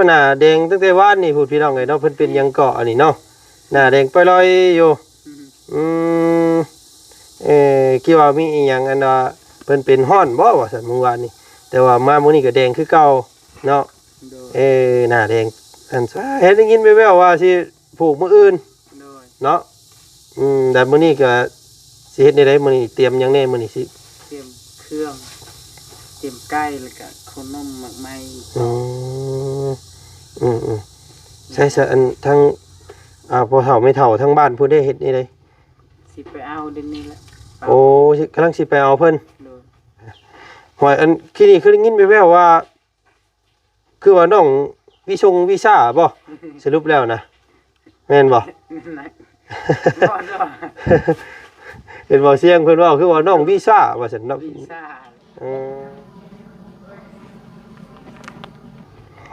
ໜ້າແດງຕັ້ງແຕ່ວານນີ້ພຸ້ນ ພີ່ນ້ອງເອີຍເນາະ. ເພິ່ນເປັນຫຍັງເກາະອັນນີ້ເນາະ ໜ້າແດງປ່ອຍລອຍຢູ່. ອືມ ເອີ ຄິດວ່າມີອີ່ຫຍັງ ອັນວ່າເພິ່ນເປັນຮ້ອນບໍ່ວ່າຊັ້ນມື້ວານນີ້ ແຕ່ວ່າມາມື້ນີ້ກໍແດງຄືເກົ່າເນາະ. ໂດຍ ເອີ ໜ້າແດງ ອັນ ເຫັນໄດ້ຍິນແວ່ວໆວ່າຊິຜູກມື້ອື່ນ ໂດຍ ເນາະ. ອືມ ແລ້ວມື້ນີ້ກໍຊິເຮັດແນວໃດ? ມື້ນີ້ຕຽມຫຍັງແດ່? ມື້ນີ້ຊິຕຽມເຄື່ອງ ຕຽມໄກ່ ແລ້ວກໍເຂົ້າໜົມໝາກໄມ້. ອືມ ອືມໆ ໃຊ່ຊະ ອັນ ທາງ ອ່າ ພໍ່ເຖົ້າແມ່ເຖົ້າທາງບ້ານພຸ້ນເດ້ ເຮັດແນວໃດ? ຊິໄປເອົາດຽວນີ້ແຫຼະ. ໂອ້ ກຳລັງຊິໄປເອົາເພິ່ນ. ໂດຍ ຫ້ອຍ ອັນ ຄືນີ້ຄືໄດ້ຍິນແວ່ວໆວ່າ ຄືວ່ານ້ອງວິຊົງວິຊາບໍ່? ສະຫຼຸບແລ້ວນະ ແມ່ນບໍ່? ເຫັນບໍ່ ສຽງເພິ່ນເວົ້າຄືວ່ານ້ອງວິຊາວ່າຊັ້ນເນາະ. ເອີ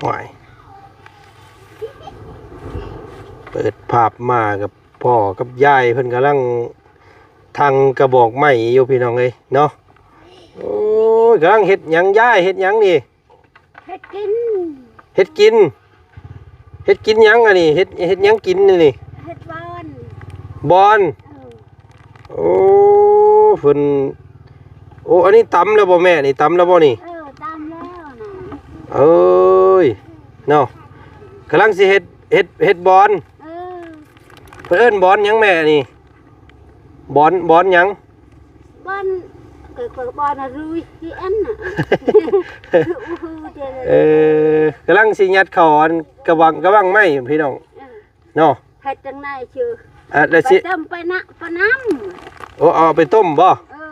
ຫ້ວຍ ເປີດພາບມາກັບພໍ່ກັບຍາຍເພິ່ນກຳລັງທັງກະບອກໄມ້ຢູ່ ພີ່ນ້ອງເອີຍເນາະ. ໂອ້ຍ ກຳລັງເຮັດຫຍັງຍາຍ? ເຮັດຫຍັງນີ້? ເຮັດກິນ ເຮັດກິນ ເຮັດກິນຫຍັງອັນນີ້? ເຮັດ ເຮັດຫຍັງກິນນີ້? ເຮັດບອນ ບອນ. ເອີ ໂອ້ ເພິ່ນ ໂອ້ ອັນນີ້ຕຳແລ້ວບໍ່ແມ່? ນີ້ຕຳແລ້ວບໍ່ນີ້? ເອີ ຕຳແລ້ວນະ. ເອີຍ ເນາະ ກຳລັງຊິເຮັດ ເຮັດ ເຮັດບອນ. ເອີ ເພິ່ນເອີ້ນບອນຫຍັງແມ່ນີ້? ບອນ ບອນຫຍັງ? ບອນ ເອີ ບອນອາລຸຍທີ່ອັນນະ. ເອີ ກຳລັງຊິຍັດເຂົ້າອັນກະບັງ ກະບັງໄມ້ພີ່ນ້ອງ. ເອີ ເນາະ ເຮັດຈັ່ງໃດຊື່? ອ່າ ແລ້ວຊິ ໄປຕົ້ມ ໄປນະ ໄປນຳ. ໂອ້ ເອົາໄປຕົ້ມບໍ່? ເອີ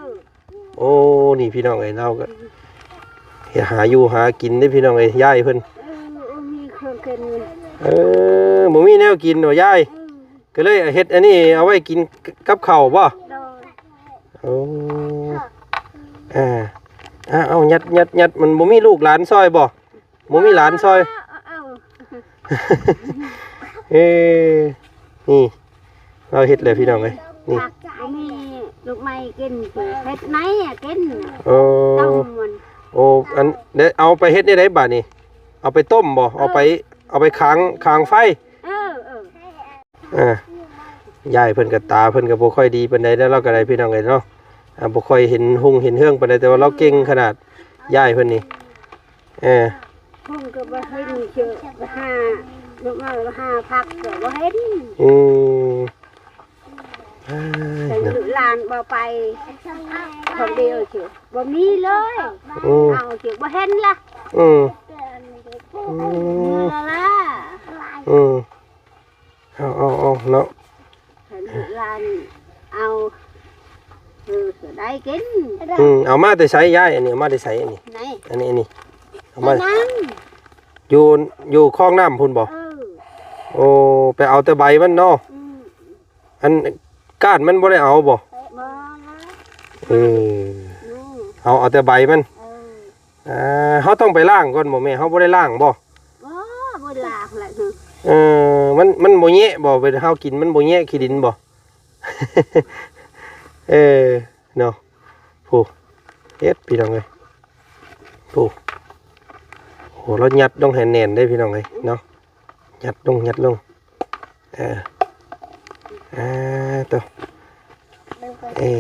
ໂອ້ ນີ້ພີ່ນ້ອງເອີຍ ລາວກໍຫາຢູ່ຫາກິນເດ້ພີ່ນ້ອງເອີຍ ຍາຍເພິ່ນ. ເອີ ບໍ່ມີເຄື່ອງກິນ ເອີ ບໍ່ມີແນວກິນບໍ່ຍາຍ? ເອີ ກໍເລີຍເຮັດອັນນີ້ເອົາໄວ້ກິນກັບເຂົ້າບໍ່? ໂດຍ ໂອ້ ອ່າ ອ່າ ເອົາ ຍັດ ຍັດ ຍັດ ມັນບໍ່ມີລູກຫຼານຊ່ອຍບໍ່? ບໍ່ມີຫຼານຊ່ອຍ. ເອີ ເອີ ນີ້ ລາວເຮັດແລ້ວພີ່ນ້ອງເອີຍ ນີ້ ບໍ່ມີລູກໄມ້ກິນ ເຮັດໄນກິນ. ໂອ້ ຕົ້ມມັນ. ໂອ້ ອັນ ໄດ້ເອົາໄປເຮັດແນວໃດບາດນີ້? ເອົາໄປຕົ້ມບໍ່? ເອົາໄປ ເອີ ເອົາໄປຂາງ ຂາງໄຟ. ເອີ ເອີ ອ່າ ຍາຍເພິ່ນກໍ ຕາເພິ່ນກໍບໍ່ຄ່ອຍດີປານໃດແລ້ວ ລາວກໍໄດ້ພີ່ນ້ອງເອີຍເນາະ. ອ່າ ບໍ່ຄ່ອຍເຫັນຮຸ່ງເຫັນເຮືອງປານໃດ ແຕ່ວ່າລາວເກັ່ງຂະໜາດ ຍາຍເພິ່ນນີ້. ເອີ ເພິ່ນກໍບໍ່ເຫັນເທື່ອ ໄປຫາ ລູກມາຫາຜັກກໍບໍ່ເຫັນ. ອືມ ເອີຍ ເນາະ ຫຼານບໍ່ໄປຄົນດຽວເທື່ອ ບໍ່ມີເລີຍ. ອືມ ເອົາເທື່ອ ບໍ່ເຫັນລະ. ອືມ ອືມ ເມື່ອລະ ອືມ ເອົາ ເອົາ ເອົາເນາະ ໃຫ້ລູກຫຼານເອົາ ເອີ ໄດ້ກິນ. ອືມ ເອົາມາແຕ່ໃສຍາຍ? ອັນນີ້ເອົາມາແຕ່ໃສ? ອັນນີ້ ໃນ ອັນນີ້ ອັນນີ້ ເອົາມາ ຢູ່ ຢູ່ຄອງນ້ຳພຸ້ນບໍ່? ເອີ ໂອ້ ໄປເອົາແຕ່ໃບມັນເນາະ. ອືມ ອັນກ້ານມັນບໍ່ໄດ້ເອົາບໍ່? ບໍ່ລະ. ເອີ ອືມ ເອົາ ເອົາແຕ່ໃບມັນ. ເອີ ອ່າ ເຮົາຕ້ອງໄປລ້າງກ່ອນບໍ່ແມ່? ເຮົາບໍ່ໄດ້ລ້າງບໍ່? ບໍ່ ບໍ່ລ້າງລະ. ເອີ ມັນ ມັນບໍ່ແຍະບໍ່? ເວລາເຮົາກິນມັນບໍ່ແຍະຂີ້ດິນບໍ່? ເອີ ເນາະ ຜູ້ເຮັດພີ່ນ້ອງເອີຍ ຜູ້ ໂອ້ ລາວຍັດລົງໃຫ້ແໜ້ນເດ້ພີ່ນ້ອງເອີຍເນາະ ຍັດລົງ ຍັດລົງ. ເອີ ອ່າ ໂຕ ເອີ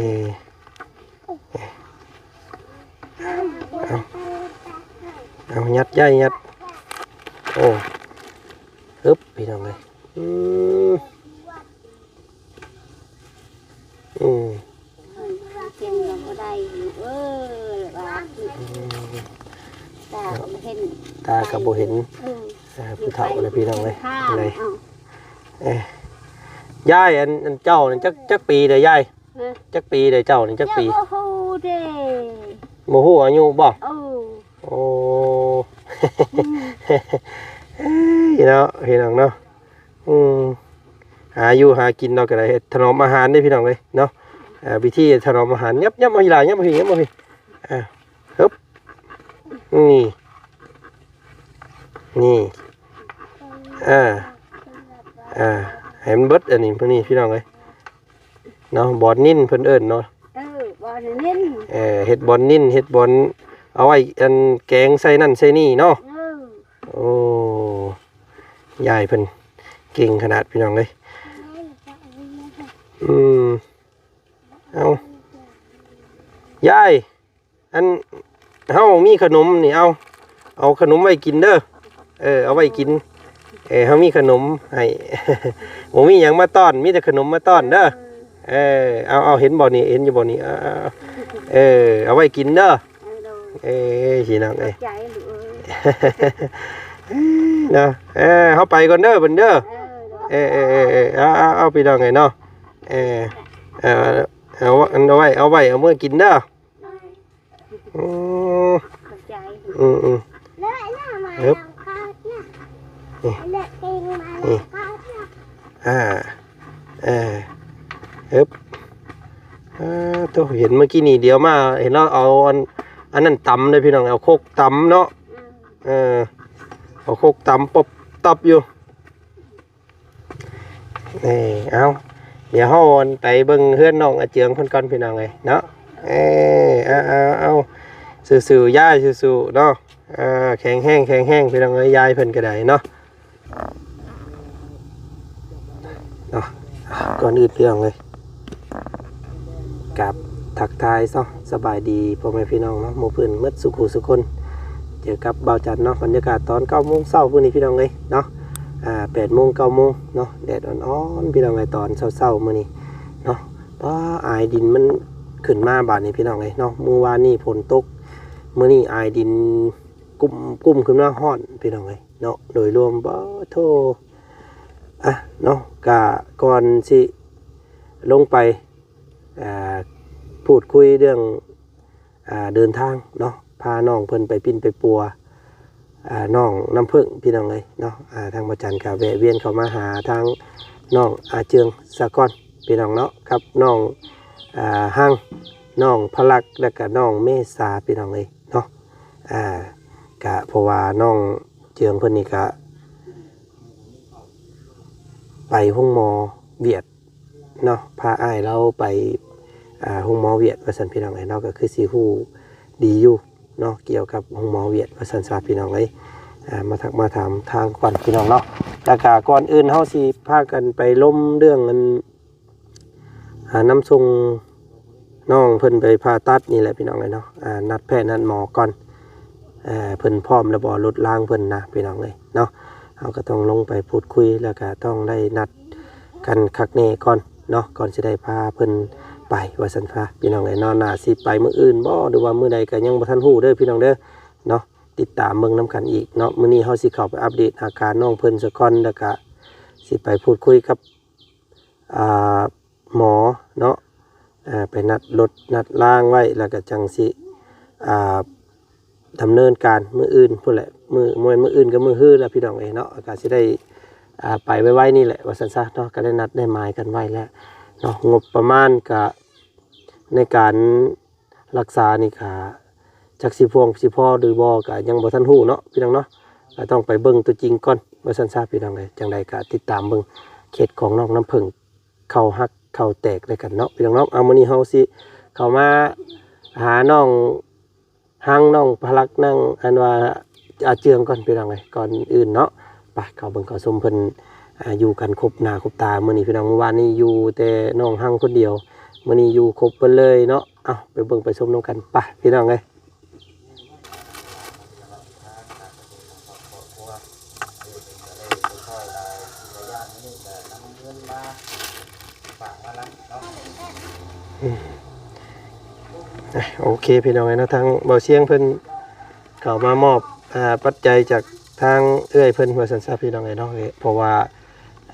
ເອົາ ເອົາ ຍັດ ຍາຍ ຍັດ. ໂອ້ ຮຶບ ພີ່ນ້ອງເອີຍ ອືມ ອືມ ກິນກໍບໍ່ໄດ້ລູກເອີຍ ວ່າ ອືມ ຕາກໍບໍ່ເຫັນ ຕາກໍບໍ່ເຫັນ. ເອີ ອ່າ ຜູ້ເຖົ້າແລ້ວພີ່ນ້ອງເອີຍ ເອີ ຍາຍ ອັນ ອັນເຈົ້ານີ້ຈັກ ຈັກປີແລ້ວຍາຍ? ຮະ ຈັກປີແລ້ວເຈົ້ານີ້ ຈັກປີ? ຍັງບໍ່ຮູ້ເດ້ ບໍ່ຮູ້ອາຍຸບໍ່? ເອີ ໂອ້ ອືມ ເອີຍ ເນາະ ພີ່ນ້ອງເນາະ. ອືມ ຫາຢູ່ຫາກິນເນາະ ກໍໄດ້ເຮັດຖະໜອມອາຫານເດ້ພີ່ນ້ອງເອີຍເນາະ. ອ່າ ວິທີຖະໜອມອາຫານ ຍັບ ຍັບມາພີ້ຫຼາ ຍັບມາພີ້ ຍັບມາພີ້. ອ່າ ຮຶບ ນີ້ ນີ້ ອ່າ ອ່າ ໃຫ້ມັນເບິດອັນນີ້ ນີ້ພີ່ນ້ອງເອີຍເນາະ. ບອນນິນເພິ່ນເອີ້ນເນາະ. ເອີ ບອນນິນ ເອີ ເຮັດບອນນິນ ເຮັດບອນເອົາໄວ້ອັນແກງໃສ່ນັ້ນໃສ່ນີ້ເນາະ. ເອີ ໂອ້ ຍາຍເພິ່ນເກັ່ງຂະໜາດ ພີ່ນ້ອງເອີຍ. ອືມ ເອົາ ຍາຍ ອັນ ເຮົາມີຂະໜົມນີ້ ເອົາ ເອົາຂະໜົມໄວ້ກິນເດີ. ເອີ ເອົາໄວ້ກິນ. ເອີ ເຮົາມີຂະໜົມໃຫ້. ບໍ່ມີຫຍັງມາຕ້ອນ ມີແຕ່ຂະໜົມມາຕ້ອນເດີ. ເອີ ເອົາ ເອົາ ເຫັນບໍ່ນີ້ ເຫັນຢູ່ບໍ່ນີ້? ເອົາ ເອົາ ເອີ ເອົາໄວ້ກິນເດີ. ເອີ ພີ່ນ້ອງເອີຍ ເນາະ. ເອີ ເຮົາໄປກ່ອນເດີເພິ່ນເດີ. ເອີ ເອີ ເອີ ເອີ ເອົາ ເອົາ ເອົາ ພີ່ນ້ອງເອີຍເນາະ. ເອີ ເອົາ ເອົາໄວ້ ເອົາໄວ້ ເອົາເມືອກິນເດີ. ອືມ ຂອບໃຈ. ອືມໆ ເອີບ ນີ້ ນີ້ ອ່າ ເອີ ເອີບ ອ່າ ໂຕ ເຫັນເມື່ອກີ້ນີ້ ດຽວມາເຫັນລາວເອົາອັນ ອັນນັ້ນຕຳເດ້ພີ່ນ້ອງ ເອົາຄົກຕຳເນາະ. ເອີ ເອົາຄົກຕຳປອບຕອບຢູ່. ນີ້ ເອົາ ດຽວເຮົາໄປເບິ່ງເຮືອນນ້ອງອາເຈືອງເພິ່ນກ່ອນ ພີ່ນ້ອງເອີຍເນາະ. ເອີ ເອົາ ເອົາ ເອົາ ສູ້ໆ ຍາຍ ສູ້ໆ ເນາະ. ເອີ ແຂງແຮງ ແຂງແຮງ ພີ່ນ້ອງເອີຍ ຍາຍເພິ່ນກໍໄດ້ເນາະ ເນາະ. ກ່ອນອື່ນ ພີ່ນ້ອງເອີຍ ກາບທັກທາຍເນາະ ສະບາຍດີພໍ່ແມ່ພີ່ນ້ອງເນາະ ໝູ່ເພື່ອນໝົດສູ່ຜູ້ສູ່ຄົນ. ເຈີກັບບ່າວຈັນເນາະ ບັນຍາກາດຕອນເກົ້າໂມງເຊົ້າມື້ນີ້ ພີ່ນ້ອງເອີຍເນາະ. ອ່າ ແປດໂມງ ເກົ້າໂມງເນາະ ແດດອ່ອນໆ ພີ່ນ້ອງເອີຍ ຕອນເຊົ້າໆມື້ນີ້ເນາະ. ປ້າ ອາຍດິນມັນຂຶ້ນມາບາດນີ້ ພີ່ນ້ອງເອີຍເນາະ. ມື້ວານນີ້ຝົນຕົກ ມື້ນີ້ອາຍດິນກຸ້ມ ກຸ້ມຂຶ້ນມາ ຮ້ອນ ພີ່ນ້ອງເອີຍເນາະ. ໂດຍລວມ ປາໂທ ອ່ະ ເນາະ ກະກ່ອນຊິລົງໄປ ອ່າ ພູດຄຸຍເລື່ອງ ອ່າ ເດີນທາງເນາະ ພານ້ອງເພິ່ນໄປປິ່ນໄປປົວ ອ່າ ນ້ອງນ້ຳເຜິ້ງ ພີ່ນ້ອງເອີຍເນາະ. ອ່າ ທາງບ່າວຈັນກະແວະວຽນເຂົ້າມາຫາທາງນ້ອງອາເຈືອງສາກ່ອນ ພີ່ນ້ອງເນາະ ກັບນ້ອງ ອ່າ ຮັງ ນ້ອງພະລັກ ແລ້ວກະນ້ອງເມສາ ພີ່ນ້ອງເອີຍເນາະ. ອ່າ ກະເພາະວ່ານ້ອງເຈືອງເພິ່ນນີ້ກະໄປໂຮງໝໍຫວຽດ ເນາະ ພາອ້າຍລາວໄປ ອ່າ ໂຮງໝໍຫວຽດວ່າຊັ້ນ ພີ່ນ້ອງເອີຍເນາະ. ກໍຄືຊິຮູ້ດີຢູ່ເນາະ ກ່ຽວກັບໂຮງໝໍຫວຽດວ່າຊັ້ນຊະ ພີ່ນ້ອງເອີຍ. ອ່າ ມາທັກມາຖາມທາງກ່ອນ ພີ່ນ້ອງເນາະ. ແລ້ວກໍກ່ອນອື່ນເຮົາຊິພາກັນໄປລົມເລື່ອງອັນ ອ່າ ນຳສົ່ງນ້ອງເພິ່ນໄປຜ່າຕັດນີ້ແຫຼະ ພີ່ນ້ອງເອີຍເນາະ. ອ່າ ນັດແພດນັດໝໍກ່ອນ ເອີ ເພິ່ນພ້ອມແລ້ວບໍ່ ລົດລາງເພິ່ນນະ ພີ່ນ້ອງເອີຍເນາະ. ເຮົາກໍຕ້ອງລົງໄປພູດຄຸຍ ແລ້ວກໍຕ້ອງໄດ້ນັດກັນຄັກແນ່ກ່ອນເນາະ ກ່ອນຊິໄດ້ພາເພິ່ນໄປວ່າຊັ້ນຊະ ພີ່ນ້ອງເອີຍເນາະ. ໜ້າຊິໄປມື້ອື່ນບໍ່ ຫຼືວ່າມື້ໃດກໍຍັງບໍ່ທັນຮູ້ເດີ ພີ່ນ້ອງເດີເນາະ. ຕິດຕາມເບິ່ງນຳກັນອີກເນາະ. ມື້ນີ້ເຮົາຊິເຂົ້າໄປອັບເດດອາການນ້ອງເພິ່ນສາກ່ອນ ແລ້ວກໍຊິໄປພູດຄຸຍກັບ ອ່າ ໝໍເນາະ ເອີ ໄປນັດລົດນັດລາງໄວ້ ແລ້ວກໍຈັ່ງຊິ ອ່າ ດຳເນີນການມື້ອື່ນພຸ້ນແຫຼະ. ມື້ ບໍ່ແມ່ນມື້ອື່ນກໍມື້ຮືລະ ພີ່ນ້ອງເອີຍເນາະ. ກໍຊິໄດ້ ອ່າ ໄປໄວໆນີ້ແຫຼະວ່າຊັ້ນຊະເນາະ. ກໍໄດ້ນັດໄດ້ໝາຍກັນໄວ້ແລ້ວເນາະ. ງົບປະມານກໍໃນການ ລັກສານີ້ກະຈັກຊິພຽງຊິພໍຫຼືບໍ່ກະຍັງບໍ່ທັນຮູ້ເນາະ ພີ່ນ້ອງເນາະ. ກະຕ້ອງໄປເບິ່ງຕົວຈິງກ່ອນວ່າຊັ້ນຊະ ພີ່ນ້ອງເອີຍ. ຈັ່ງໃດກະຕິດຕາມເບິ່ງເຂດຂອງນ້ອງນ້ຳເຜິ້ງ ເຂົ້າຮັກເຂົ້າແຕກແລ້ວກັນເນາະ ພີ່ນ້ອງເນາະ. ເອົາ ມື້ນີ້ເຮົາຊິເຂົ້າມາຫານ້ອງຮັງ ນ້ອງພະລັກ ນາງ ອັນວ່າ ອາເຈືອງກ່ອນ ພີ່ນ້ອງເອີຍ. ກ່ອນອື່ນເນາະ ໄປເຂົ້າເບິ່ງເຂົ້າຊົມເພິ່ນ ອ່າ ຢູ່ກັນຄົບໜ້າຄົບຕາມື້ນີ້ ພີ່ນ້ອງ. ມື້ວານນີ້ຢູ່ແຕ່ນ້ອງຮັງຄົນດຽວ ມື້ນີ້ຢູ່ຄົບເພິ່ນເລີຍເນາະ. ເອົາ ໄປເບິ່ງໄປຊົມນຳກັນ ໄປ ພີ່ນ້ອງເອີຍ. ອືມ ອ່ະ ໂອເຄ ພີ່ນ້ອງເອີຍເນາະ ທາງບ່າວຊຽງເພິ່ນເຂົ້າມາມອບ ອ່າ ປັດໄຈຈາກທາງເອື້ອຍເພິ່ນວ່າຊັ້ນຊະ ພີ່ນ້ອງເອີຍເນາະ. ເພາະວ່າ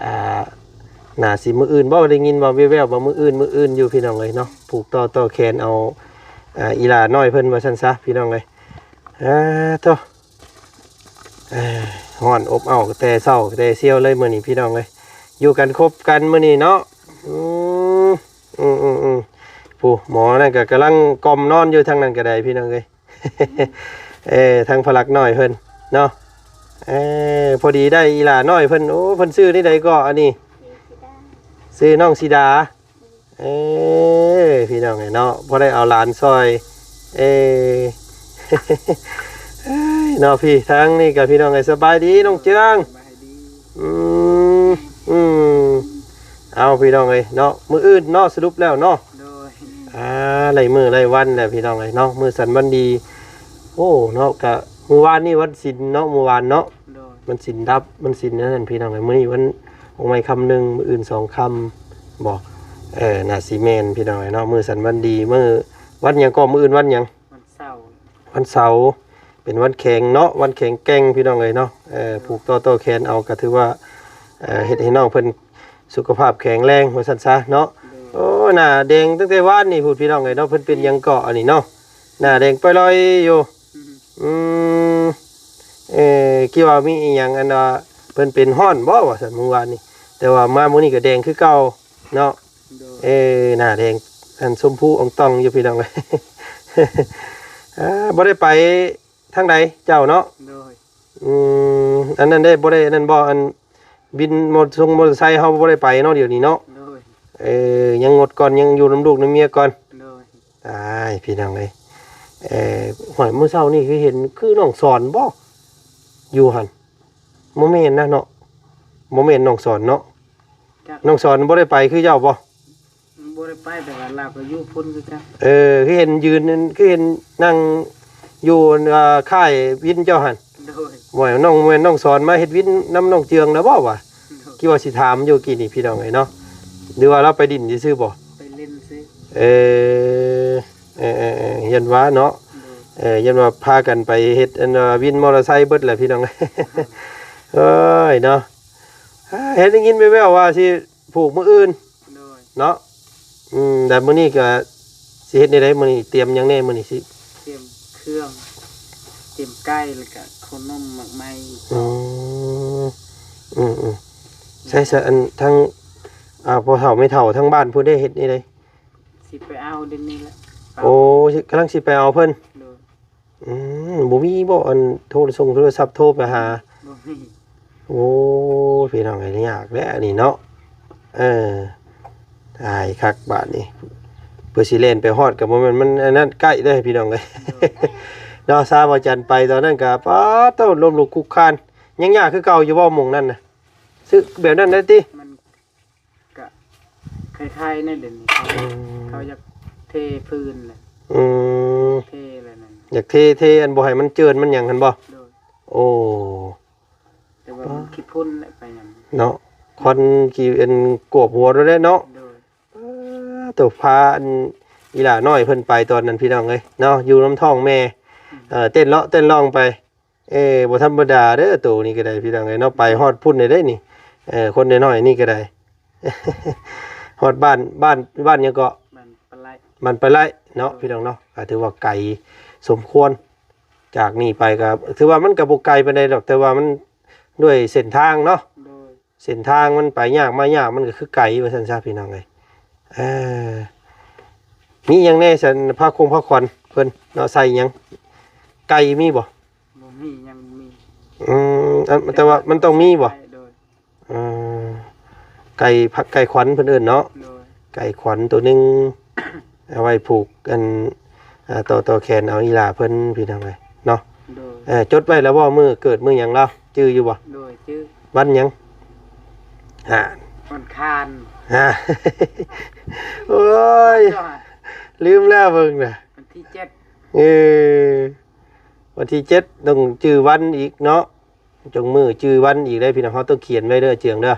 ອ່າ ໜ້າຊິມື້ອື່ນບໍ່ ໄດ້ຍິນວ່າແວ່ວໆວ່າມື້ອື່ນ ມື້ອື່ນຢູ່ ພີ່ນ້ອງເອີຍເນາະ. ຜູກຕໍ່ ຕໍ່ແຂນເອົາ ອ່າ ອີຫຼ້ານ້ອຍເພິ່ນວ່າຊັ້ນຊະ ພີ່ນ້ອງເອີຍ. ອ່າ ໂທ້ ເອີ ຮ້ອນອົບເອົ້າແຕ່ເຊົ້າແຕ່ຊຽວເລີຍມື້ນີ້ ພີ່ນ້ອງເອີຍ. ຢູ່ກັນຄົບກັນມື້ນີ້ເນາະ. ອືມ ອືມໆໆ ຜູ້ໝໍນັ້ນກໍກຳລັງກ່ອມນອນຢູ່ທາງນັ້ນກໍໄດ້ ພີ່ນ້ອງເອີຍ. ເອີ ທາງພະລັກນ້ອຍເພິ່ນເນາະ. ເອີ ພໍດີໄດ້ອີຫຼ້ານ້ອຍເພິ່ນ. ໂອ້ ເພິ່ນຊື່ແນວໃດກໍອັນນີ້? ຊື່ນ້ອງສີດາ. ເອີ ພີ່ນ້ອງເອີຍເນາະ ພໍໄດ້ເອົາຫຼານຊ່ອຍ. ເອີ ເອີຍ ເນາະ ພີ່ ທາງນີ້ກໍ ພີ່ນ້ອງເອີຍ ສະບາຍດີນ້ອງເຈືອງ. ສະບາຍດີ. ອືມ ອືມ ເອົາ ພີ່ນ້ອງເອີຍເນາະ ມື້ອື່ນເນາະ ສະຫຼຸບແລ້ວເນາະ ໂດຍ ອ່າ ໄລ່ມື້ໄລ່ວັນແລ້ວ ພີ່ນ້ອງເອີຍເນາະ ມື້ສັນວັນດີ. ໂອ້ ເນາະ ກະມື້ວານນີ້ວັນສິນເນາະ ມື້ວານເນາະ ໂດຍ ວັນສິນດັບ ວັນສິນອັນນັ້ນ ພີ່ນ້ອງເອີຍ. ມື້ນີ້ວັນອອກໄມ້ຄຳໜຶ່ງ ມື້ອື່ນສອງຄຳບໍ? ເອີ ໜ້າຊິແມ່ນ ພີ່ນ້ອງເອີຍເນາະ ມື້ສັນວັນດີ. ມື້ ວັນຫຍັງເກາະ? ມື້ອື່ນວັນຫຍັງ? ວັນເສົາ ວັນເສົາ ເປັນວັນແຂງເນາະ ວັນແຂງແກ່ງ ພີ່ນ້ອງເອີຍເນາະ. ເອີ ຜູກຕໍ່ ຕໍ່ແຂນເອົາ ກະຖືວ່າ ເອີ ເຮັດໃຫ້ນ້ອງເພິ່ນສຸຂະພາບແຂງແຮງ ວ່າຊັ້ນຊະເນາະ. ໂອ້ ໜ້າແດງຕັ້ງແຕ່ວານນີ້ພຸ້ນ ພີ່ນ້ອງເອີຍເນາະ. ເພິ່ນເປັນຫຍັງເກາະ ອັນນີ້ເນາະ ໜ້າແດງປະລ່ອຍຢູ່. ອືມ ເອີ ຄິດວ່າມີອີ່ຫຍັງ ອັນວ່າເພິ່ນເປັນຮ້ອນບໍ ວ່າຊັ້ນມື້ວານນີ້ ແຕ່ວ່າມາມື້ນີ້ກະແດງຄືເກົ່າເນາະ. ໂດຍ ເອີ ໜ້າແດງ ອັນ ຊົມພູອ່ອງຕ່ອງຢູ່ ພີ່ນ້ອງເອີຍ. ອ່າ ບໍ່ໄດ້ໄປທາງໃດເຈົ້າເນາະ? ໂດຍ ອືມ ອັນນັ້ນເດ້ ບໍ່ໄດ້ອັນນັ້ນບໍ ອັນ ວິນມໍ ຊົງມໍເຕີໄຊເຮົາບໍ່ໄດ້ໄປເນາະ ດຽວນີ້ເນາະ? ໂດຍ ເອີ ຍັງງົດກ່ອນ ຍັງຢູ່ນຳລູກນຳເມຍກ່ອນ. ໂດຍ ອ້າຍ ພີ່ນ້ອງເອີຍ ເອີ ຫ້ວຍ ມື້ເຊົ້ານີ້ຄືເຫັນຄືນ້ອງສອນບໍ ຢູ່ຫັ້ນ? ບໍ່ແມ່ນນະເນາະ ບໍ່ແມ່ນນ້ອງສອນເນາະ. ຈັກ ນ້ອງສອນບໍ່ໄດ້ໄປຄືເຈົ້າບໍ? ບໍ່ໄດ້ໄປ ແຕ່ວ່າລາວກໍຢູ່ພຸ້ນຄືກັນ. ເອີ ຄືເຫັນຢືນ ຄືເຫັນນັ່ງຢູ່ ອ່າ ຄ້າຍວິນເຈົ້າຫັ້ນ. ໂດຍ ວ່ານ້ອງ ແມ່ນນ້ອງສອນມາເຮັດວິນນຳນ້ອງເຈືອງນະບໍວ່າ? ໂດຍ ຄິດວ່າຊິຖາມຢູ່ກີ້ນີ້ ພີ່ນ້ອງເອີຍເນາະ ຫຼືວ່າລາວໄປຫຼິ້ນຊື່ໆບໍ? ໄປຫຼິ້ນຊື່ ເອີ ເອີ ເອີ ເອີ ຢ້ານວ່າເນາະ. ໂດຍ ເອີ ຢ້ານວ່າພາກັນໄປເຮັດ ອັນວ່າ ວິນມໍເຕີໄຊເບິດແຫຼະ ພີ່ນ້ອງ. ໂອ້ຍເນາະ ເຫັນໄດ້ຍິນແວ່ວໆວ່າຊິຜູກມື້ອື່ນ ໂດຍ ເນາະ. ອືມ ແລ້ວມື້ນີ້ກະຊິເຮັດແນວໃດ? ມື້ນີ້ຕຽມຫຍັງແດ່? ມື້ນີ້ຊິຕຽມເຄື່ອງ ຕຽມໄກ່ ແລ້ວກະເຂົ້າໜົມ ໝາກໄມ້. ອືມ ອືມ ອືມ ໃສຊະ ອັນ ທາງ ອ່າ ພໍ່ເຖົ້າແມ່ເຖົ້າທາງບ້ານພຸ້ນເດ້ ເຮັດແນວໃດ? ຊິໄປເອົາດຽວນີ້ແຫຼະ. ໂອ້ ກຳລັງຊິໄປເອົາເພິ່ນ. ໂດຍ ອືມ ບໍ່ມີບໍ່ ອັນ ໂທລະສົງໂທລະສັບໂທໄປຫາ? ບໍ່ມີ. ໂອ້ ພີ່ນ້ອງເອີຍ ຍາກແຫຼະອັນນີ້ເນາະ. ເອີ ຕາຍຄັກບາດນີ້ ເພື່ອຊິແລ່ນໄປຮອດກໍບໍ່ແມ່ນ ມັນອັນນັ້ນໃກ້ເດ້ ພີ່ນ້ອງເອີຍ. ໂດຍ ເນາະ ຊາວບໍ່ຈັນໄປຕອນນັ້ນກໍ ປາດໂທ້ ລົ້ມລຸກຄຸກຄານ ຍັງຍາກຄືເກົ່າຢູ່ບໍ່? ໝ່ອງນັ້ນນະ ຊຶກແບບນັ້ນໄດ້ຕິ? ມັນ ກະຄ້າຍໆ ໃນດຽວນີ້ເຂົາ ອືມ ເຂົາຢາກເທພື້ນແຫຼະ. ອືມ ເທແລ້ວນັ້ນ ຢາກເທ ເທອັນບໍ່ໃຫ້ມັນເຈີນມັນຫຍັງຫັ້ນບໍ່? ໂດຍ ໂອ້ ແຕ່ວ່າມັນ ປະ ຂີ້ຝຸ່ນແຫຼະ ໄປຫຍັງເນາະ ຄວັນຂີ້ອັນກວບຫົວໂດດແຫຼະເນາະ. ໂດຍ ປາ ໂທ້ ພາອັນອີຫຼ້ານ້ອຍເພິ່ນໄປຕອນນັ້ນ ພີ່ນ້ອງເອີຍເນາະ ຢູ່ນຳທ້ອງແມ່ ອືມ ເອີ ເຕັ້ນເລາະເຕັ້ນລ່ອງໄປ. ເອີ ບໍ່ທຳມະດາເດີ ໂຕນີ້ກໍໄດ້ ພີ່ນ້ອງເອີຍເນາະ ໄປຮອດພຸ້ນໄດ້ເດ້ນີ້. ເອີ ຄົນນ້ອຍໆນີ້ກໍໄດ້ ຮອດບ້ານ ບ້ານ ບ້ານຫຍັງເກາະ? ບ້ານປາໄລ ບ້ານປາໄລເນາະ ໂດຍ ພີ່ນ້ອງເນາະ ກໍຖືວ່າໄກສົມຄວນ ຈາກນີ້ໄປກໍຖືວ່າມັນກໍບໍ່ໄກປານໃດດອກ ແຕ່ວ່າມັນດ້ວຍເສັ້ນທາງເນາະ. ໂດຍ ເສັ້ນທາງມັນໄປຍາກມາຍາກ ມັນກໍຄືໄກວ່າຊັ້ນຊະ ພີ່ນ້ອງເອີຍ. ເອີ ມີຫຍັງແດ່ຊັ້ນ ຜ້າຄົງຜ້າຂວັນເພິ່ນເນາະ ໃສ່ຫຍັງ? ໄກ່ມີບໍ່? ບໍ່ມີ ຍັງບໍ່ມີ. ອືມ ອັນ ແຕ່ວ່າມັນຕ້ອງມີບໍ່? ໂດຍ ອືມ ໄກ່ ໄກ່ຂວັນເພິ່ນເອີ້ນເນາະ. ໂດຍ ໄກ່ຂວັນໂຕໜຶ່ງ ເອົາໄວ້ຜູກອັນ ອ່າ ຕໍ່ ຕໍ່ແຂນເອົາອີຫຼ້າເພິ່ນ ພີ່ນ້ອງເອີຍເນາະ. ໂດຍ ເອີ ຈົດໄວ້ແລ້ວບໍ່ ມື້ເກີດມື້ຫຍັງລາວ ຈື່ຢູ່ບໍ່? ໂດຍ ຈື່. ວັນຫຍັງ? ຫາ ວັນອັງຄານ. ຫາ ໂອ້ຍ ລືມແລ້ວເບິ່ງນະ ວັນທີເຈັດ. ເອີ ວັນທີເຈັດ ຕ້ອງຈື່ວັນອີກເນາະ ຈົ່ງມື້ຈື່ວັນອີກເດ້ ພີ່ນ້ອງ ເຮົາຕ້ອງຂຽນໄວ້ເດີ ເຈືອງເດີ.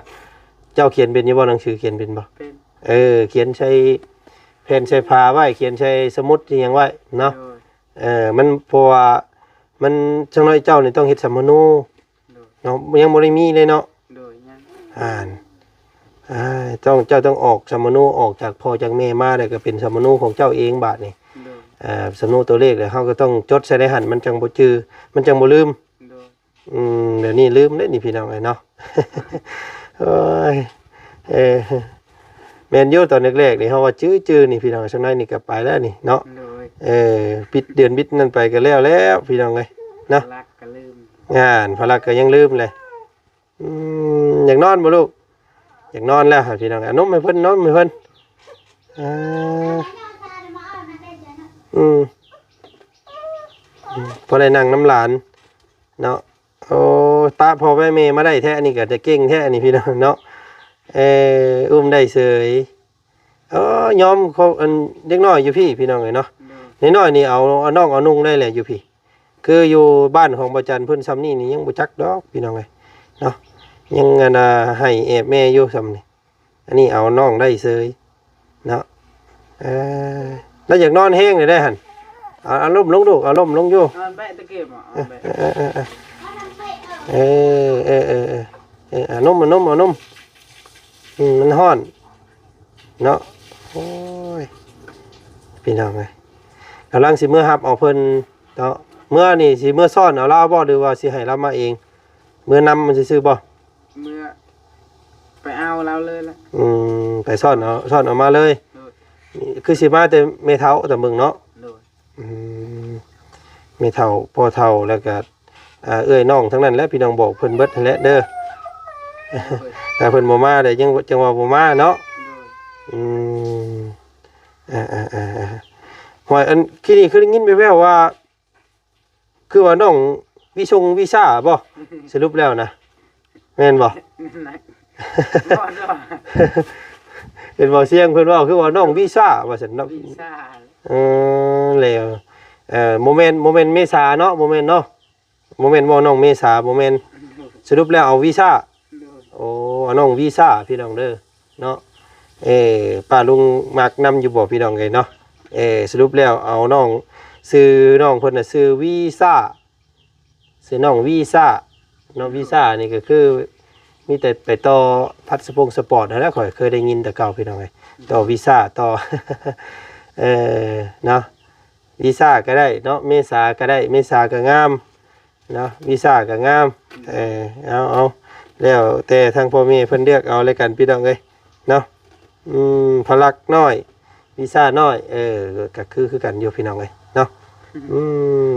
ເຈົ້າຂຽນເປັນຢູ່ບໍ່? ໜັງສືຂຽນເປັນບໍ່? ເປັນ. ເອີ ຂຽນໃສ່ແຜ່ນໃສ່ຜ້າໄວ້ ຂຽນໃສ່ສະໝຸດອີຫຍັງໄວ້ເນາະ. ໂດຍ ເອີ ມັນ ເພາະວ່າມັນ ຈັກໜ້ອຍເຈົ້ານີ້ຕ້ອງເຮັດສຳມະໂນ. ໂດຍ ເນາະ ຍັງບໍ່ໄດ້ມີເລີຍເນາະ. ໂດຍ ຍັງ. ອ່ານ ອ່າ ຕ້ອງ ເຈົ້າຕ້ອງອອກສຳມະໂນ ອອກຈາກພໍ່ຈາກແມ່ມາ ແລ້ວກໍເປັນສຳມະໂນຂອງເຈົ້າເອງບາດນີ້. ໂດຍ ເອີ ສຳມະໂນຕົວເລກ ແລ້ວເຮົາກໍຕ້ອງຈົດໃສ່ໃນຫັ້ນ ມັນຈັ່ງບໍ່ຈື່ ມັນຈັ່ງບໍ່ລືມ. ໂດຍ ອືມ ດຽວນີ້ລືມເດ້ນີ້ ພີ່ນ້ອງເອີຍເນາະ. ໂອ້ຍ ເອີ ແມ່ນຢູ່ ຕອນແລກໆນີ້ເຮົາວ່າຈື່ໆ ນີ້ ພີ່ນ້ອງ ຊ່ວງໃນນີ້ກໍໄປແລ້ວນີ້ເນາະ. ໂດຍ ເອີ ປິດເດືອນປິດນັ້ນໄປກໍແລ້ວແລ້ວ ພີ່ນ້ອງເອີຍເນາະ. ພາລັກກໍລືມ ງານພາລັກກໍຍັງລືມເລີຍ. ອືມ ຢາກນອນບໍ່ລູກ? ຢາກນອນແລ້ວ ພີ່ນ້ອງ ເອົານົມໃຫ້ເພິ່ນ ນົມໃຫ້ເພິ່ນ. ອ່າ ອືມ ອືມ ພໍໄດ້ນັ່ງນຳຫຼານເນາະ. ໂອ້ ປະພໍ່ໄວ້ແມ່ມາໄດ້ແທ້ ອັນນີ້ກໍຈະເກັ່ງແທ້ ອັນນີ້ພີ່ນ້ອງເນາະ. ເອີ ອຸ້ມໄດ້ເສີຍ. ເອີ ຍອມເຂົາ ອັນເດັກນ້ອຍຢູ່ພີ້ ພີ່ນ້ອງເອີຍເນາະ. ໂດຍ ນ້ອຍໆນີ້ເອົາ ເອົານ້ອງເອົານຸ່ງໄດ້ແຫຼະຢູ່ພີ້. ຄືຢູ່ບ້ານຂອງບໍ່ຈັນເພິ່ນຊ່ຳນີ້ນີ້ຍັງບໍ່ຈັກດອກ ພີ່ນ້ອງເອີຍເນາະ. ຍັງ ອັນນ່າ ໃຫ້ແອບແມ່ຢູ່ຊ່ຳນີ້. ອັນນີ້ເອົານ້ອງໄດ້ເສີຍເນາະ. ເອີ ລາວຢາກນອນແຮງເລີຍໄດ໋ຫັ້ນ. ເອົາ ເອົາລົ້ມລົງລູກ ເອົາລົ້ມລົງຢູ່. ເອົາແບະຕະເກັບ ເອົາແບະ ເອີ ເອີ ເອີ ເອີ ເອີ ເອີ ເອີ ເອົານົມ ເອົານົມ ເອົານົມ. ອືມ ມັນຮ້ອນເນາະ. ໂອ້ຍ ພີ່ນ້ອງເອີຍ ກຳລັງຊິເມືອຮັບເອົາເພິ່ນເນາະ. ເມືອນີ້ຊິເມືອຊ້ອນເອົາລາວບໍ່ ຫຼືວ່າຊິໃຫ້ລາວມາເອງ? ເມືອນຳມັນຊື່ໆບໍ່? ເມືອ ໄປເອົາລາວເລີຍລະ. ອືມ ໄປຊ້ອນເອົາ ຊ້ອນເອົາມາເລີຍ. ໂດຍ ຄືຊິມາແຕ່ແມ່ເຖົ້າຕາເບິ່ງເນາະ. ໂດຍ ອືມ ແມ່ເຖົ້າ ພໍ່ເຖົ້າ ແລ້ວກະ ອ່າ ເອື້ອຍນ້ອງທັງນັ້ນແຫຼະ ພີ່ນ້ອງ ບອກເພິ່ນເບິດຫັ້ນແຫຼະເດີ. ໂດຍ ຖ້າເພິ່ນບໍ່ມາແລ້ວ ຍັງ ຈັ່ງວ່າບໍ່ມາເນາະ. ໂດຍ ອືມ ອ່າໆ ຫ້ອຍ ອັນ ຄືນີ້ຄືໄດ້ຍິນແວ່ວໆວ່າ ຄືວ່ານ້ອງວິຊົງວິຊາບໍ່? ສະຫຼຸບແລ້ວນະ ແມ່ນບໍ່? ບໍ່ ບໍ່ ເຫັນບໍ່ ສຽງເພິ່ນເວົ້າຄືວ່ານ້ອງວິຊາວ່າຊັ້ນເນາະ. ວິຊາ ເອີ ແລ້ວ ເອີ ບໍ່ແມ່ນ ບໍ່ແມ່ນເມສາເນາະ ບໍ່ແມ່ນເນາະ ບໍ່ແມ່ນບໍ່ນ້ອງເມສາ ບໍ່ແມ່ນ. ສະຫຼຸບແລ້ວເອົາວິຊາ. ໂດຍ ໂອ້ ເອົານ້ອງວີຊາພີ່ນ້ອງເດີເນາະ. ເອີ ປ້າລຸງມັກນຳຢູ່ບໍ່ພີ່ນ້ອງເອີຍເນາະ? ເອີ ສະຫຼຸບແລ້ວເອົານ້ອງ ຊື່ນ້ອງເພິ່ນນະຊື່ວີຊາ ຊື່ນ້ອງວີຊາເນາະ. ວີຊານີ້ກໍຄືມີແຕ່ໄປຕໍ່ພັດສະໂປງສະປອດຫັ້ນແຫຼະ ຂ້ອຍເຄີຍໄດ້ຍິນແຕ່ເກົ່າພີ່ນ້ອງເອີຍ. ຕໍ່ວີຊາ ຕໍ່ ເອີ ເນາະ ວີຊາກໍໄດ້ເນາະ ເມສາກໍໄດ້ ເມສາກໍງາມ ເນາະ ວີຊາກໍງາມ. ເອີ ເອົາ ເອົາ ແລ້ວແຕ່ທາງພໍ່ແມ່ເພິ່ນເລືອກເອົາແລ້ວກັນພີ່ນ້ອງເອີຍເນາະ. ອືມ ພະລັກນ້ອຍ ວີຊານ້ອຍ ເອີ ກໍຄື ຄືກັນຢູ່ພີ່ນ້ອງເອີຍເນາະ. ອືມ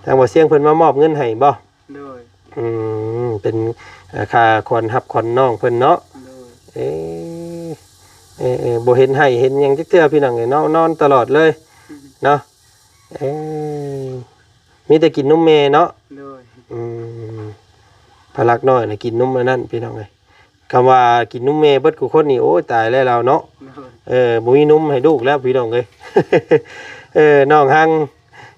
ທາງບໍ່ຊຽງເພິ່ນມາມອບເງິນໃຫ້ບໍ່? ໂດຍ ອືມ ເປັນ ເອີ ຄ່າຂວັນຮັບຂວັນນ້ອງເພິ່ນເນາະ. ໂດຍ ເອີ ເອີ ເອີ ບໍ່ເຫັນໄຫ້ເຫັນຫຍັງຈັກເທື່ອພີ່ນ້ອງເອີຍເນາະ ນອນຕະຫຼອດເລີຍເນາະ. ເອີ ມີແຕ່ກິນນົມແມ່ເນາະ. ໂດຍ ອືມ ພະລັກນ້ອຍນະກິນນົມອັນນັ້ນພີ່ນ້ອງເອີຍ. ຄຳວ່າກິນນົມແມ່ເບິດຄູ່ຄົນນີ້ ໂອ້ຍ ຕາຍແລ້ວລາວເນາະ. ໂດຍ ເອີ ບໍ່ມີນົມໃຫ້ລູກແລ້ວພີ່ນ້ອງເອີຍ. ເອີ ນ້ອງຮັ່ງ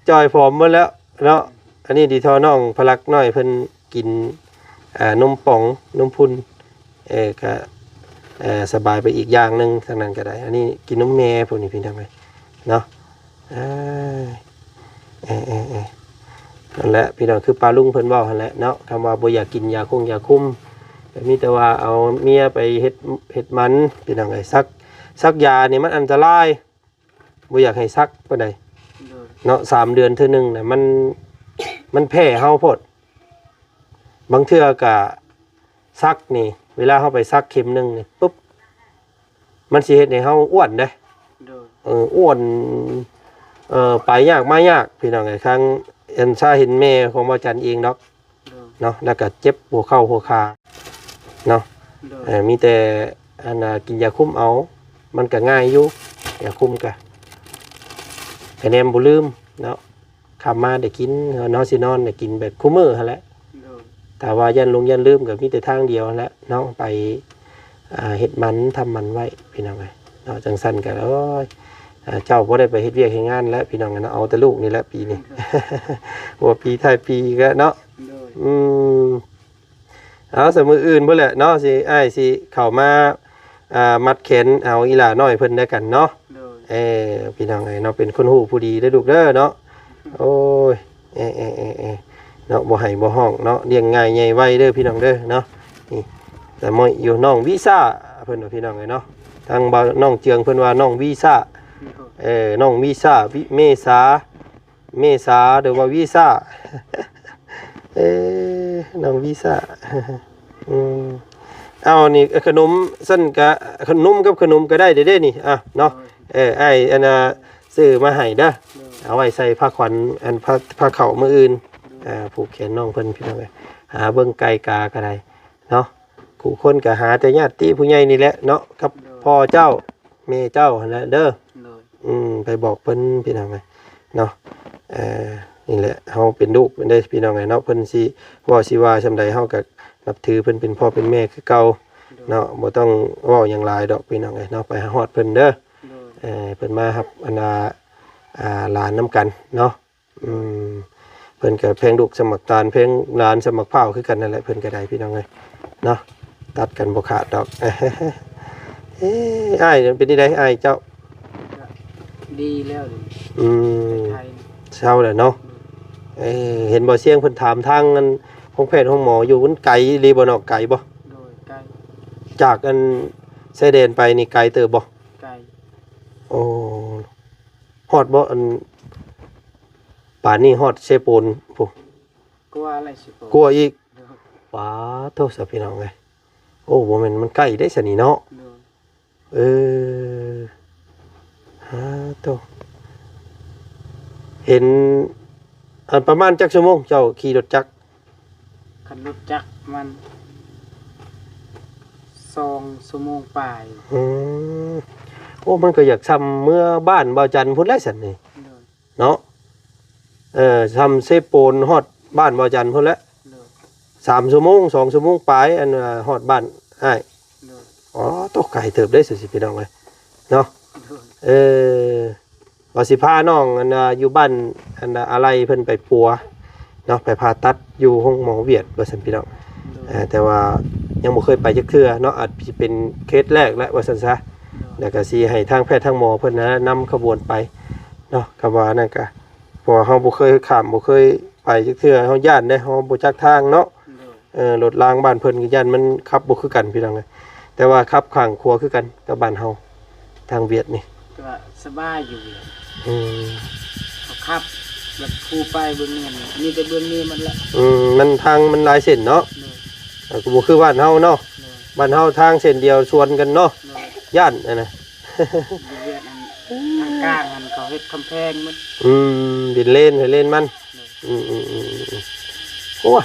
ຈ່ອຍຜອມເບິດແລ້ວເນາະ. ອັນນີ້ດີທໍ່ນ້ອງພະລັກນ້ອຍເພິ່ນກິນ ອ່າ ນົມປ໋ອງ ນົມພຸ່ນ ເອີ ກະ ເອີ ສະບາຍໄປອີກຢ່າງໜຶ່ງ ທາງນັ້ນກໍໄດ້. ອັນນີ້ກິນນົມແມ່ພວກນີ້ພີ່ນ້ອງເອີຍເນາະ. ເອີ ເອີ ເອີ ເອີ ນັ້ນແຫຼະພີ່ນ້ອງ ຄືປ້າລຸງເພິ່ນເວົ້າຫັ້ນແຫຼະເນາະ. ຄຳວ່າບໍ່ຢາກກິນຢາຄົງຢາຄຸມ ກໍມີແຕ່ວ່າເອົາເມຍໄປເຮັດ ເຮັດໝັນພີ່ນ້ອງເອີຍ. ສັກ ສັກຢານີ້ມັນອັນຕະລາຍ ບໍ່ຢາກໃຫ້ສັກປານໃດ. ໂດຍ ເນາະ ສາມເດືອນເທື່ອໜຶ່ງນະ ມັນ ມັນແພ້ເຮົາໂພດ. ບາງເທື່ອກະສັກນີ້ ເວລາເຮົາໄປສັກເຂັມໜຶ່ງນີ້ປຶບ ມັນຊິເຮັດໃຫ້ເຮົາອ້ວນເດ້. ໂດຍ ເອີ ອ້ວນ ເອີ ໄປຍາກມາຍາກພີ່ນ້ອງເອີຍ. ທາງອັນຊາເຫັນແມ່ຂອງບ່າວຈັນເອງດອກ. ໂດຍ ເນາະ ແລ້ວກໍເຈັບຫົວເຂົ່າຫົວຂາເນາະ. ໂດຍ ເອີ ມີແຕ່ອັນນ່າ ກິນຢາຄຸມເອົາ ມັນກໍງ່າຍຢູ່ ຢາຄຸມກະ ກະແນມບໍ່ລືມເນາະ. ຄ່ຳມາໄດ້ກິນ ເຮົາຊິນອນໄດ້ກິນແບບຄູ່ມື້ຫັ້ນແຫຼະ. ໂດຍ ຖ້າວ່າຢ້ານຫຼົງຢ້ານລືມກໍມີແຕ່ທາງດຽວຫັ້ນແຫຼະເນາະ ໄປ ອ່າ ເຮັດໝັນ ທຳໝັນໄວ້ພີ່ນ້ອງເອີຍເນາະ. ຈັ່ງຊັ້ນກໍ ໂອ້ຍ ອ່າ ເຈົ້າບໍ່ໄດ້ໄປເຮັດວຽກເຮັດງານແລ້ວພີ່ນ້ອງເນາະ ເອົາແຕ່ລູກນີ້ແຫຼະປີນີ້. ໂດຍ ບໍ່ ປີທ້າຍປີກໍເນາະ. ໂດຍ ອືມ ເອົາ ສະມື້ອື່ນພຸ້ນແຫຼະເນາະ ຊິ ອ້າຍຊິເຂົ້າມາ ອ່າ ມັດແຂນເອົາອີ່ຫຼ້ານ້ອຍເພິ່ນນຳກັນເນາະ. ໂດຍ ເອີ ພີ່ນ້ອງເອີຍເນາະ ເປັນຄົນຮູ້ຜູ້ດີເດີລູກເດີເນາະ. ໂອ້ຍ ເອີ ເອີ ເອີ ເອີ ເນາະ ບໍ່ໄຫ້ບໍ່ຮ້ອງເນາະ ລ້ຽງງ່າຍໃຫຍ່ໄວເດີພີ່ນ້ອງເດີເນາະ. ນີ້ ຕາມ້ອຍຢູ່ ນ້ອງວີຊາເພິ່ນວ່າ ພີ່ນ້ອງເອີຍເນາະ. ທາງບ່າວ ນ້ອງເຈືອງເພິ່ນວ່ານ້ອງວີຊາ. ໂດຍ ເອີ ນ້ອງວີຊາ ວິ ເມສາ ເມສາ ຫຼືວ່າວີຊາ. ເອີ ນ້ອງວີຊາ. ອືມ ເອົາ ນີ້ ເອີ ຂະໜົມຊັ້ນກະ ຂະໜົມກັບຂະໜົມກໍໄດ້ເດ້ນີ້ ອ່ະເນາະ. ໂດຍ ເອີ ອ້າຍ ອັນນ່າ ຊື້ມາໃຫ້ເດີ. ໂດຍ ເອົາໄວ້ໃສ່ຜ້າຂວັນ ອັນ ຜ້າ ຜ້າເຂົ້າມື້ອື່ນ. ໂດຍ ອ່າ ຜູກແຂນນ້ອງເພິ່ນ ພີ່ນ້ອງເອີຍ. ຫາເບິ່ງໄກ່ກາກໍໄດ້ເນາະ ຄູ່ຄົນກໍຫາແຕ່ຍາດຕິຜູ້ໃຫຍ່ນີ້ແຫຼະເນາະ ກັບ ໂດຍ ພໍ່ເຈົ້າ ແມ່ເຈົ້າຫັ້ນແຫຼະເດີ. ໂດຍ ອືມ ໄປບອກເພິ່ນ ພີ່ນ້ອງເອີຍເນາະ. ເອີ ນີ້ແຫຼະ ເຮົາເປັນລູກເພິ່ນເດ້ພີ່ນ້ອງເອີຍເນາະ ເພິ່ນຊິເວົ້າຊິວ່າສ່ຳໃດ ເຮົາກໍນັບຖືເພິ່ນເປັນພໍ່ເປັນແມ່ຄືເກົ່າເນາະ ບໍ່ຕ້ອງເວົ້າຫຍັງຫຼາຍດອກພີ່ນ້ອງເອີຍເນາະ ໄປຫາຮອດເພິ່ນເດີ ໂດຍ ເອີ ເພິ່ນມາຮັບອັນວ່າ ອ່າ ຫຼານນຳກັນເນາະ ອືມ ເພິ່ນກໍແພງລູກສ່ຳໝາກຕານ ແພງຫຼານສ່ຳໝາກພ້າວຄືກັນນັ້ນແຫຼະ ເພິ່ນກໍໄດ້ພີ່ນ້ອງເອີຍເນາະ ຕັດກັນບໍ່ຂາດດອກ ເອີ ອ້າຍເປັນຈັ່ງໃດອ້າຍເຈົ້າ? ກໍດີແລ້ວ ອືມ ໄປໄທ ເຊົາແລ້ວເນາະ ເອີ ເຫັນບໍ່ ຊຽງເພິ່ນຖາມທາງອັນໂຮງແພດໂຮງໝໍຢູ່ ມັນໄກອີ່ຫຼີບໍ່ເນາະ ໄກບໍ່? ໂດຍ ໄກ ຈາກອັນຊາຍແດນໄປນີ້ໄກເຕີບບໍ່? ໄກ ໂອ້ ຮອດບໍ່ ອັນ ປານນີ້ຮອດເຊໂປນພຸ້ນ ກວ່າແລ້ວ ເຊໂປນ ກວ່າອີກ ໂດຍ ປາດໂທ້ ຊະພີ່ນ້ອງເອີຍ ໂອ້ ບໍ່ແມ່ນມັນໃກ້ເດ້ຊະນີ້ເນາະ ໂດຍ ເອີ ຫາໂຕ ເຫັນ ອັນ ປະມານຈັກຊົ່ວໂມງເຈົ້າຂີ່ລົດຈັກ? ຄັນລົດຈັກມັນສອງຊົ່ວໂມງປາຍ ອືມ ໂອ້ ມັນກໍຢາກຊ່ຳເມືອບ້ານບ່າວຈັນພຸ້ນແຫຼະຊັ້ນນີ້ ໂດຍ ເນາະ ເອີ ຊ່ຳເຊໂປນຮອດບ້ານບ່າວຈັນພຸ້ນແຫຼະ ໂດຍ ສາມຊົ່ວໂມງ ສອງຊົ່ວໂມງປາຍ ອັນວ່າຮອດບ້ານອ້າຍ ໂດຍ ອໍ ໂຕ ໄກເຕີບເດ້ ຊິພີ່ນ້ອງເອີຍເນາະ ໂດຍ ເອີ ວ່າຊິພານ້ອງ ອັນວ່າຢູ່ບ້ານ ອັນວ່າອາໄລເພິ່ນໄປປົວເນາະ ໄປຜ່າຕັດຢູ່ໂຮງໝໍຫວຽດວ່າຊັ້ນພີ່ນ້ອງ ໂດຍ ເອີ ແຕ່ວ່າຍັງບໍ່ເຄີຍໄປຈັກເທື່ອເນາະ ອາດຊິເປັນເຄສແລກແຫຼະວ່າຊັ້ນຊະ ໂດຍ ແລ້ວກໍຊິໃຫ້ທາງແພດທາງໝໍເພິ່ນນະນຳຂະບວນໄປເນາະ ຄຳວ່ານັ້ນກະ ເພາະວ່າເຮົາບໍ່ເຄີຍຂ້າມ ບໍ່ເຄີຍໄປຈັກເທື່ອ ເຮົາຢ້ານເດ້ ເຮົາບໍ່ຈັກທາງເນາະ ໂດຍ ເອີ ລົດລາງບ້ານເພິ່ນກໍຢ້ານມັນຂັບບໍ່ຄືກັນພີ່ນ້ອງເອີຍ ແຕ່ວ່າຂັບຂ້າງຂົວຄືກັນກັບບ້ານເຮົາ ທາງຫວຽດນີ້ ແຕ່ວ່າສະບາຍຢູ່ຫວຽດ ອືມ ເຂົາຂັບແບບພູໄປເບື້ອງນີ້ ມີແຕ່ເບື້ອງນີ້ໝົດແຫຼະ ອືມ ມັນທາງມັນຫຼາຍເສັ້ນເນາະ ໂດຍ ເອີ ກໍບໍ່ຄືບ້ານເຮົາເນາະ ໂດຍ ບ້ານເຮົາທາງເສັ້ນດຽວສວນກັນເນາະ ໂດຍ ຢ້ານຫັ້ນນະ ຢູ່ຫວຽດນັ້ນ ທາງກາງຫັ້ນເຂົາເຮັດກຳແພງໝົດ ອືມ ເປັນເລນໃຫ້ເລນມັນ ໂດຍ ອືມໆໆໆ ໂອ້ຍ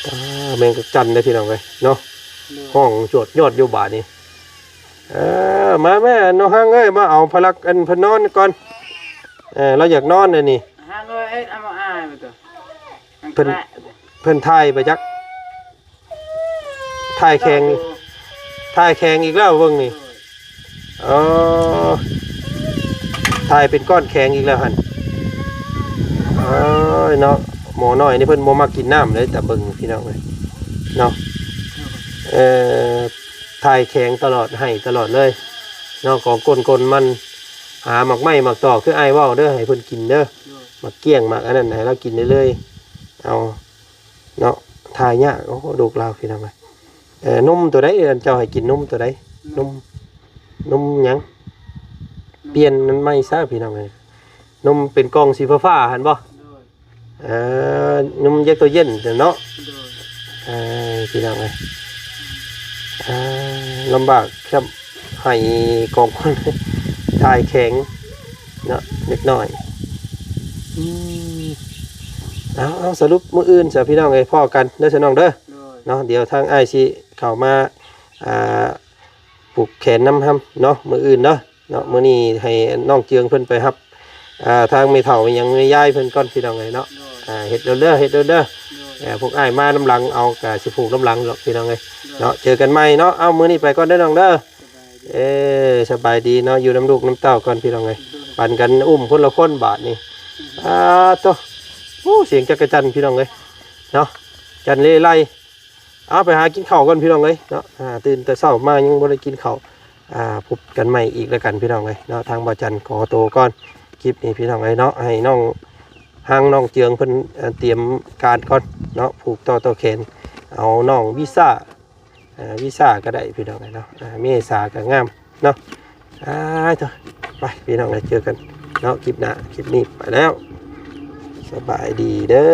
ຕາ ແມງຈັກຈັ່ນເດ້ພີ່ນ້ອງເອີຍເນາະ ໂດຍ ຮ້ອງຈວດຍອດຢູ່ບາດນີ້ ເອີ ມາແມ່ນ້ອງຮັງເອີຍ ມາເອົາພະລັກອັນເພິ່ນນອນກ່ອນ ເອີ ລາວຢາກນອນແລ້ວນີ້ ຮັງເອີຍ ເຮັດເອົາມາອາຍໄປຕົວະ ເພິ່ນ ເພິ່ນຖ່າຍໄປຈັກ ຖ່າຍແຂງ ຖ່າຍແຂງອີກແລ້ວເບິ່ງນີ້ ເອີ ຖ່າຍເປັນກ້ອນແຂງອີກແລ້ວຫັ້ນ ເອີຍເນາະ ໝໍນ້ອຍນີ້ເພິ່ນບໍ່ມັກກິນນ້ຳເດ້ ຕາເບິ່ງພີ່ນ້ອງເອີຍເນາະ ເອີ ຖ່າຍແຂງຕະຫຼອດ ໄຫ້ຕະຫຼອດເລີຍເນາະ ກອງກົ້ນກົ້ນມັນ ຫາໝາກໄມ້ໝາກຕອກຄືອ້າຍເວົ້າເດີ ໃຫ້ເພິ່ນກິນເດີ ໝາກກ້ຽງໝາກອັນນັ້ນໃຫ້ລາວກິນເລື້ອຍໆ ເອົາ ເນາະ ຖ່າຍຍາກ ໂອ້ ລູກລາວພີ່ນ້ອງເອີຍ ເອີ ນົມໂຕໃດ ອັນເຈົ້າໃຫ້ກິນນົມໂຕໃດ ນົມ ນົມຫຍັງ ປ່ຽນມັນໃໝ່ຊະພີ່ນ້ອງເອີຍ ນົມເປັນກ່ອງສີຟ້າໆຫັ້ນບໍ່ ໂດຍ ເອີ ນົມເຢກໂຕເຢັນເນາະ ໂດຍ ເອີ ພີ່ນ້ອງເອີຍ ອ່າ ລຳບາກແຄບ ໃຫ້ຂອງຄົນຖ່າຍແຂງເນາະ ເລັກນ້ອຍ ອືມ ເອົາ ເອົາ ສະຫຼຸບມື້ອື່ນຊະພີ່ນ້ອງເອີຍ ພໍ້ກັນເດີຊະນ້ອງເດີ ໂດຍ ເນາະ ດຽວທາງອ້າຍຊິເຂົ້າມາ ອ່າ ຜູກແຂນນຳຫັ້ນເນາະ ມື້ອື່ນເດີ ເນາະ ມື້ນີ້ໃຫ້ນ້ອງເຈືອງເພິ່ນໄປຮັບ ອ່າ ທາງແມ່ເຖົ້າຫຍັງແມ່ຍາຍເພິ່ນກ່ອນພີ່ນ້ອງເອີຍເນາະ ໂດຍ ອ່າ ເຮັດໂດນເດີ ເຮັດໂດນເດີ ໂດຍ ເອີ ພວກອ້າຍມານຳຫຼັງເອົາກະຊິຜູກນຳຫຼັງດອກພີ່ນ້ອງເອີຍ ໂດຍ ເນາະ ເຈີກັນໃໝ່ເນາະ ເອົາ ມື້ນີ້ໄປກ່ອນເດີນ້ອງເດີ ສະບາຍດີ ເອີ ສະບາຍດີເນາະ ຢູ່ນຳລູກນຳເຕົ້າກ່ອນພີ່ນ້ອງເອີຍ ໂດຍ ປັນກັນອຸ້ມຄົນລະຄົນບາດນີ້ ອາໂຕ ໂອ້ ສຽງຈັກກະຈັ່ນພີ່ນ້ອງເອີຍເນາະ ຈັນເລໄລ ເອົາ ໄປຫາກິນເຂົ້າກ່ອນພີ່ນ້ອງເອີຍເນາະ ອ່າ ຕື່ນແຕ່ເຊົ້າມາຍັງບໍ່ໄດ້ກິນເຂົ້າ ອ່າ ພົບກັນໃໝ່ອີກແລ້ວກັນພີ່ນ້ອງເອີຍເນາະ ທາງບ່າວຈັນຂໍໂຕກ່ອນ ຄລິບນີ້ພີ່ນ້ອງເອີຍເນາະ ໃຫ້ນ້ອງຮັງນ້ອງເຈືອງເພິ່ນ ເອີ ຕຽມການກ່ອນເນາະ ຜູກຕໍ່ຕໍ່ແຂນ ເອົານ້ອງວິຊາ ເອີ ວິຊາກໍໄດ້ພີ່ນ້ອງເອີຍເນາະ ອ່າ ເມສາກໍງາມເນາະ ອ່າ ໂທ້ ໄປພີ່ນ້ອງເອີຍ ເຈີກັນເນາະ ຄລິບໜ້າ ຄລິບນີ້ໄປແລ້ວ ສະບາຍດີເດີ.